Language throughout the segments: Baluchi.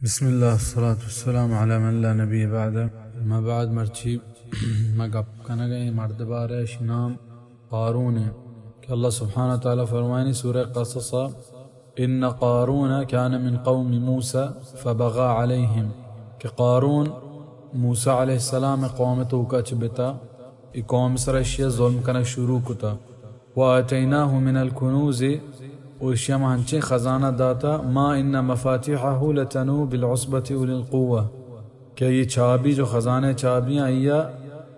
بسم اللہ، الصلاة والسلام علی من لا نبی بعد۔ ما بعد، مرچی ما گپ کنگ ءَ ایں مرد بارہ، اشی نام قارون ایں کہ اللہ سبحانہ و تعالی فرمائنی سورہ قصص، ان قارون کان من قوم موسی فبغى علیہم، کہ قارون موسی علیہ السلام قوم توکا چہ بتا، ای قوم سر اشیا ظلم کنگ شروع کتا۔ وآتیناہ من الکنوز، و اشیا ما ہنچیں خزانہ داتا، ما ان مفاتیحہ لتنوء بالعصبۃ اولی القوۃ، کہ یہ چابی، جو خزانہ چابیاں، آئیا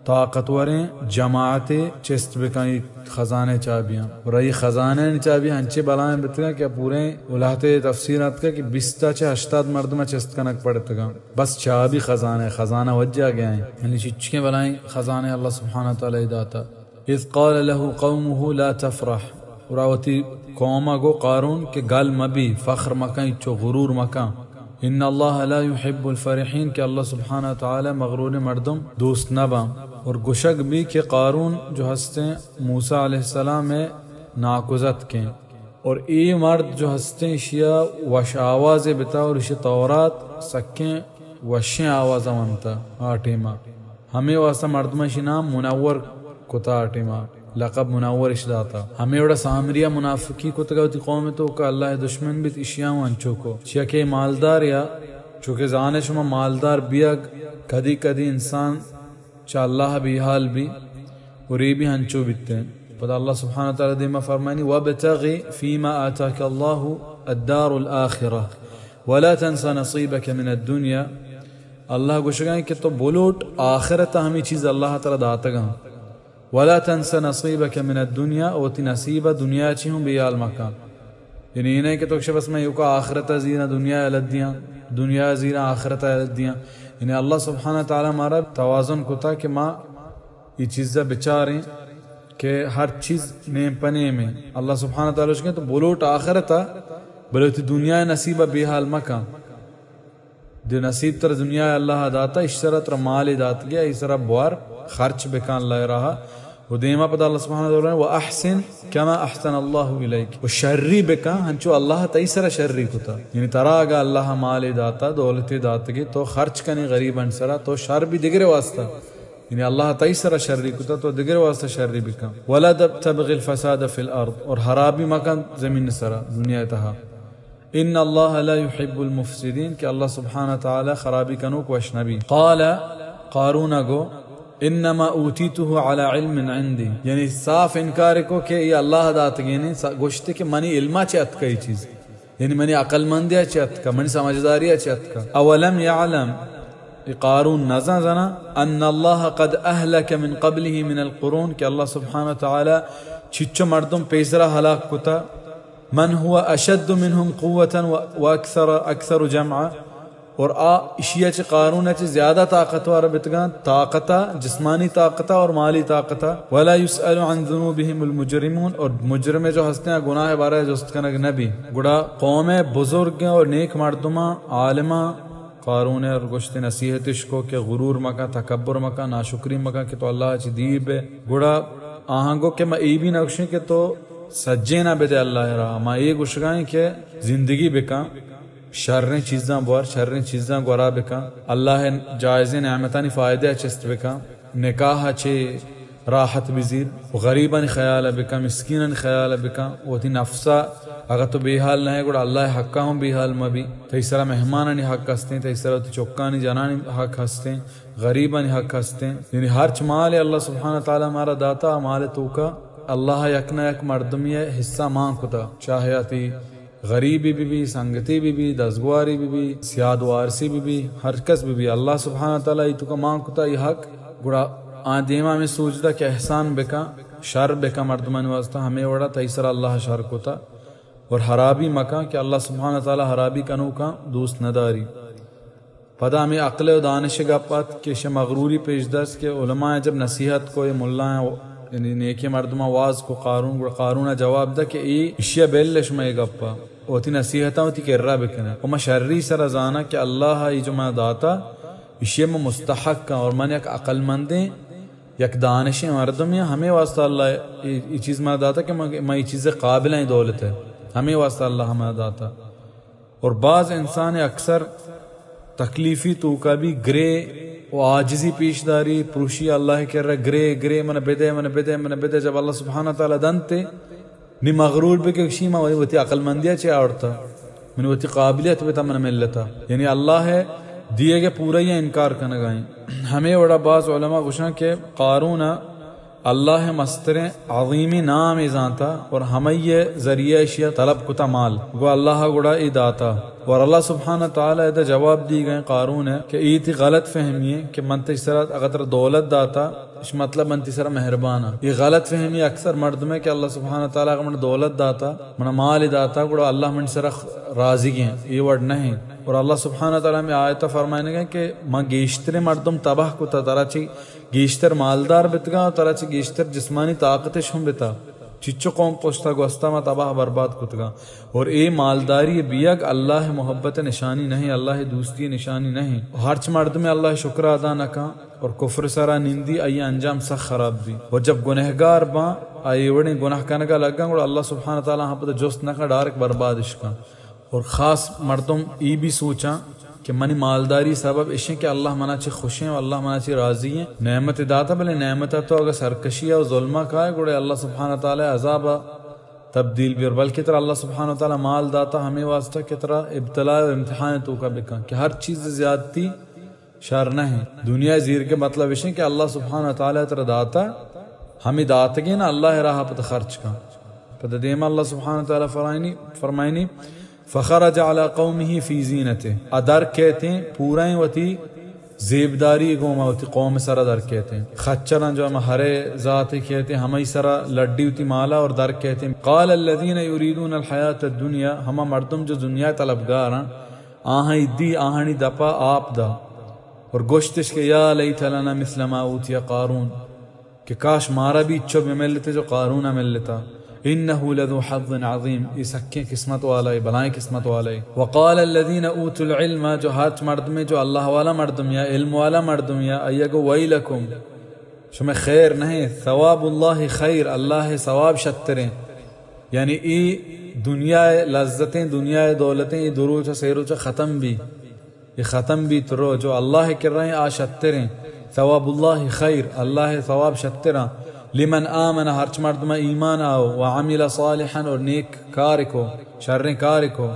طاقتوریں جماعتے چست بکن یہ خزانہ چابیاں۔ اور یہ خزانہ چابی ہنچے بلائیں بتگاں کہ پوریں الہتے تفسیر آتکا کہ بیستا چہ ہشتاد مردم چست کنگ پڑتگاں۔ بس چابی خزانہ، خزانہ وجہ گیا ہیں۔ یعنی چچکیں بلائیں خزانہ اللہ سبحانہ تعالی داتا۔ اذ قال له قومه لا تفرح، اور وتی قوم گو قارون کہ گل مبی، فخر مکن، چو غرور مکن۔ ان اللہ لا يحب الفرحین، کہ اللہ سبحانہ تعالی مغرور مردم دوست نباں۔ اور گشگ بی کہ قارون جو ہستیں موسی علیہ السلام ناکوزتکیں۔ اور اے مرد جو ہستیں اشیا وش آوازے بتا اور اشی تورات سکیں وشیں آوازا ونتا آ ٹیما۔ ہمے واسطہ مردم اشی نام منور کتا آ ٹیما، لقب منور اش داتا۔ ہمے وڑا سامریا منافقی کتگا وتی قوم توکا، اللہ دشمن بیت، اشیا ہم انچو کو۔ چیا کہ مالدار یا، چونکہ زانے شما مالدار بیگ کدی کدی انسان چہ اللہ بے حال بی، اور اے بھی ہنچو بیتے۔ پدا اللہ سبحانہ وتعالی دیما فرمانی، وابتغ فیما آتاک اللہ الدار الآخرہ ولا تنس نصیبک من الدنیا۔ اللہ گوشگائیں کہ تو بلوٹ آخرت ہمیں چیز اللہ ترا داتگاں۔ ولا تنس نصیبک من الدنیا، وتی نصیب دنیا چی ہوں بے حال مکن۔ یعنی اے نہ کہ تو گشے بس من یوکا آخرت زیراں دنیا لدیاں، دنیا زیراں آخرت لدیاں۔ یعنی اللہ سبحانہ تعالی مارا توازن کتا کہ ما یہ چیزا بچاریں کہ ہر چیز نیم پہ نیم ہے۔ اللہ سبحانہ تعالی گوشگے تو بلوٹ آخرتا، بلے وتی دنیا نصیب بے حال مکن۔ دے نصیب تر دنیا اللہ داتا، ایشی سرا ترا مال دات گیا، ایشی سرا بوار خرچ بکن اللہ راہ۔ و دیما پدا اللہ سبحانہ وتعالی، و احسن کما احسن اللہ الیک، و شری بکن ہنچو اللہ تئی سرا شری کتا۔ یعنی ترا اگا اللہ مال داتا، دولت دات گے، تو خرچ کنے غریبان سرا، تو شر بھی دگرے واسطہ۔ یعنی اللہ تئی سرا شری کتا، تو دگرے واسطہ شری بکن۔ ولا تبغ الفساد فی الارض، اور خرابی مکن زمین سرا، دنیا تہا۔ ان اللہ لا یحب المفسدین، کہ اللہ سبحانہ تعالی خرابی کنوک وش نبی۔ قال، قارون گو، انما اوتیتہ علی علم عندی، یعنی صاف انکار کو کہ یہ اللہ داتگینے، گوشتے کہ منی علما چہ اتکا یہ چیز، یعنی منی عقل مندیا چہ اتکا، منی سمجھداریا چہ اتکا۔ اولم یعلم، یہ قارون نزان زنا، ان اللہ قد اہلک من قبلہ من القرون، کہ اللہ سبحانہ تعالی چچو مردم پیسرا ہلاک کتا، من هو اشد منهم قوة و، و اکثر، اکثر جمعا، اور آ اشیا چہ قارون چہ زیادہ طاقتور بتگاں، طاقتا، جسمانی طاقتا اور مالی طاقتا۔ ولا یسأل عن ذنوبهم المجرمون، اور مجرم جو ہستیں گناہ بارے جست کنگ نبی۔ گڑا قوم بزرگ اور نیک مردماں، عالماں، قارون ء گوشت نصیحتش کو کہ غرور مکن، تکبر مکن، ناشکری مکن کہ تو اللہ چہ دیر بے۔ گڑا آہاں گو کہ ما ای بھی نہ گوشیں کہ تو سجے نہ بدے اللہ راہ، ما اے گوشگائیں کہ زندگی بکن، شریں چیزاں بور، شریں چیزاں گورا بکن، اللہ جائزیں نعمتانی فائدہ چست بکن، نکاح چے راحت بزیر، و غریبانی خیال بکن، مسکینانی خیال بکن، وتی نفسا اگاں تو بے حال نہ ئے، گڑا اللہ حقا ہم بے حال مبی۔ تئی سرا مہمانانی حق ہستیں، تئی سرا وتی چکانی جنانی حق ہستیں، غریبانی حق ہستیں۔ یعنی ہرچ مال اللہ سبحانہ تعالی مارا داتا، مال توکا اللہ یک نہ یک مردمی حصہ مان کتا، چاہے آتی غریبی بہ بی، سنگتی بہ بی، دزگواری بہ بی، سیاد وارثی بہ بی، ہر کس بہ بی، اللہ سبحانہ تعالی ای توکا مان کتا ای حق، گڑا آ دیما ہمیں سوچ دا کہ احسان بکن، شر بکن مردمانی واسطہ، ہمیں وڑا تئی سرا اللہ شر کتا۔ اور حرابی مکن کہ اللہ سبحانہ تعالی حرابی کنوکاں دوست نداری۔ پدا ہمیں عقل و دانش گپ ات کہ شہ مغروری پیش داشت کہ علماء جب نصیحت کو، یہ ملائیں، یعنی نیکیں مردماں واز کو قارون، گڑا قارون جواب دا کہ ای اشیا بل شما یہ گپا، وتی نصیحتاں وتی کرا بکنے۔ و ما شری سرا زانا کہ اللہ ای جو ما داتا، اشیا ما مستحق کن اور من یک عقل مندیں، یک دانشیں مردمیں، ہمیں واسطہ اللہ ای، ای چیز ما داتا کہ ما، ما ای چیز قابل ہیں دولت ہے، ہمیں واسطہ اللہ ہمیں داتا۔ اور بعض انسان اکثر تکلیفی توکا بی، گرے و عاجزی پیش داری، پروشی اللہ کرا، گرے، گرے، من بدے، من بدے، من بدے۔ جب اللہ سبحانہ تعالی دنتے، نی مغرور بہ کہ گشی، ما وتی عقل مندیا چہ آورتا، منی وتی قابلیت بتا، من ملتا۔ یعنی اللہ دیگے پورا یا انکار کنگائیں۔ ہمیں وڑا بعض علماء گوشاں کہ قارون اللہ مستریں عظیمی نام ای زانتا اور ہمئی ذریعہ اشیا طلب کتا مال، گو اللہ گڑا ای داتا۔ اور اللہ سبحانہ تعالی ادا جواب دی گئے قارون ہے کہ ای تی غلط فہمی ہے کہ من تی سرا اگر ترا دولت داتا، اش مطلب من تی سرا مہربان ہاں۔ یہ غلط فہمی اکثر مردم ہے کہ اللہ سبحانہ تعالی اگر من دولت داتا، من مال داتا، گڑا اللہ من سرا راضی ہیں، یہ وڑ نہیں۔ اور اللہ سبحانہ تعالی میں آیت فرمائنے گئے کہ من گیشتر مردم تباہ کتا، ترا چی گیشتر مالدار بتگا، ترا چی گیشتر جسمانی طاقتش ہم بتا۔ چچو قوم پشتا گوستا ما تباہ برباد کتگا۔ اور اے مالداری بیگ اللہ محبت نشانی نہیں، اللہ دوستی نشانی نہیں۔ ہرچ مردم اللہ شکر ادا نہ کن اور کفر سرا نندی، آئی انجام سخ خراب بی۔ اور جب گنہگار باں، آئی وڑیں گناہ کنگا لگا، گڑا اللہ سبحانہ تعالی ہاں پتہ جست نہ کن، ڈائریکٹ بربادش کن۔ اور خاص مردم ای بھی سوچاں کہ منی مالداری سبب اشیں کہ اللہ منا چہ خوشیں و اللہ منا چہ راضی ہیں۔ نعمت داتا، بلے نعمت تو اگر سرکشی و ظلمہ کائے، گڑے اللہ سبحانہ تعالی عذاب تبدیل بیر، بلکہ ترا اللہ سبحانہ تعالی مال داتا ہمیں واسطہ کہ ترا ابتلاء و امتحان توکا بکن کہ ہر چیز زیادتی شر نہ ہیں۔ دنیا زیر کے مطلب اشیں کہ اللہ سبحانہ تعالی ترا داتا، ہمیں داتگیں نا، اللہ راہ پتہ خرچ کن۔ پتہ دیما اللہ سبحانہ تعالی فرمائنی، فرمائنی، فخرج علی قومه فی زینته، ا در کیتیں پورائیں وتی زیبداری گوما وتی قوم سرا در کیتیں۔ خچراں جو ہم ہرے ذاتے کیتیں، ہمائی سرا لڈی وتی مالا اور در کیتیں۔ قال الذین یریدون الحیات الدنیا، ہما مردم جو دنیا طلبگاراں، آہاں دی آہانی دپا آپ دا اور گوشتش کہ یا لیت لنا مثل ما اوتی قارون، کہ کاش مارا بھی چو بہ ملتے جو قارون ملتا۔ انه لذو حظ عظیم، یہ سکیں قسمت والا ہے، بلائیں قسمت والا ہے۔ وقال الذین اوتوا العلم، جو ہرچ مردمے جو اللہ والا مردم یا علم والا مردم یا، ایگو ویلکم، شمے خیر نہیں، ثواب اللہ خیر، اللہ ثواب شتریں۔ یعنی ای دنیا لذتیں، دنیا دولتیں، ای دو روچ سے روچ ختم بھی۔ یہ ختم بیت رو، جو اللہ کرائیں آ شتریں۔ ثواب اللہ خیر، اللہ ثواب شتراں۔ لمن آمن، ہرچ مردم ایمان آو، وعمل صالحا، اور نیک کار کو، شریں کار کو۔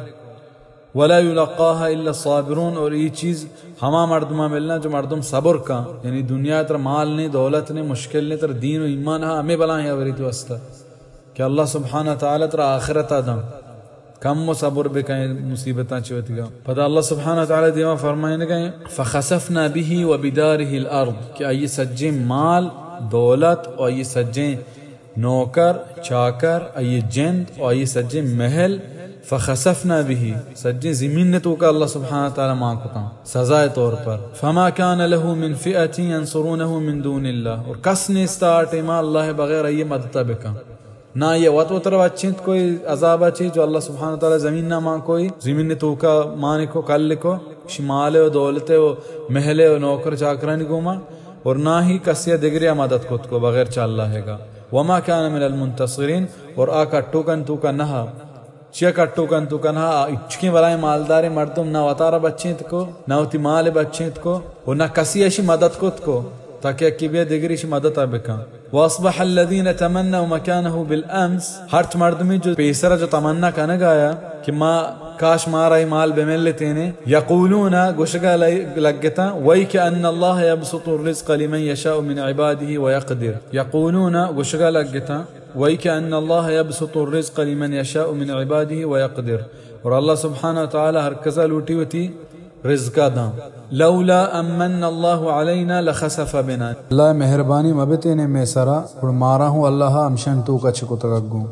ولا یلقاها الا الصابرون، اور یہ چیز ہما مردمہ ملنا جو مردم صبر کا، یعنی دنیا تر مال نے، دولت نے، مشکل نے، تر دین و ایمان ہا، ہمیں بلائیں اوریت واسطہ کہ اللہ سبحانہ تعالی ترا آخرت داں۔ کم و صبر بکن مصیبتاں چہ وتیگا۔ پدا اللہ سبحانہ تعالی دیما فرمائنگا ہیں، فخسفنا به وبداره الارض، کہ آئی سجیں مال، دولت و آئی سجیں نوکر، چاکر، آئی جند و آئی سجیں محل، فخسفنا به، سجیں زمین نے توکا اللہ سبحانہ تعالی مان کتاں سزائے طور پر۔ فما كان له من فئة ينصرونه من دون الله، اور کس نیستا آ ٹیما اللہ بغیر آئی مدتا بکن۔ نہ یہ وت وتر بچینت کوئی عذاب چی جو اللہ سبحانہ تعالی زمین نہ مان کوئی، زمین نے توکا مان کو، کل کو، شی مال و دولت و محل و نوکر چاکرانی گوما، اور نہ ہی کسی دگری مدد کت کو بغیر چا اللہ گا۔ وما كان من المنتصرين، اور آ کٹوکن توکا نہ، چیا کٹوکن توکا نہ، آ اچکیں بلائیں مالداریں مردم نہ وتارا بچینت کو، نہ وتی مال بچینت کو، و نہ کسی اشی مدد کت کو، تاکہ یکی بیا دگری شی مدد بکن۔ واصبح الذين تمنوا مكانه بالامس، ہرچ مردمی جو پیسرا جو تمنا کنگایا کہ ما کاش مارا ای مال بملتینے، یقولون، گوشگا لگتاں، ويك أن الله يبسط الرزق لمن يشاء من عباده ويقدر۔ یقولون، گوشگا لگتاں، ويك أن الله يبسط الرزق لمن يشاء من عباده ويقدر۔ اور اللہ سبحانہ و تعالی ہر کسا لوٹی وتی رزقا داں۔ لولا أن من الله علينا لخسف بنا۔ اللہ مہربانی مبتینے میں سرا، اور مارا ہوں اللہ ہمشن توکا چکتگا گوں۔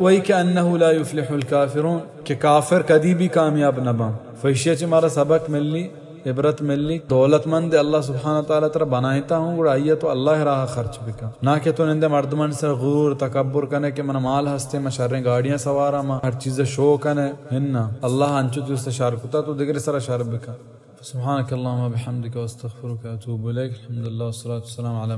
ويك أنه لا يفلح الكافرون، کہ کافر کدی بھی کامیاب نہ باں۔ فیشیا چہ مارا سبق ملی، عبرت ملی۔ دولت مند اللہ سبحانہ و تعالی ترا بنائیتا ہوں، گڑا آئیے تو اللہ راہ خرچ بکن۔ نہ کہ تو نندے مردمان سر غرور، تکبر کنے کہ من مال ہستے، من شریں گاڑیاں سوارا، من ہر چیز شو کنے۔ ہننا، اللہ انچو تو است شر کتا، تو دگر سر شر بکن۔ سبحانك اللهم وبحمدك واستغفرك واتوب اليك۔ الحمد لله والصلاة والسلام على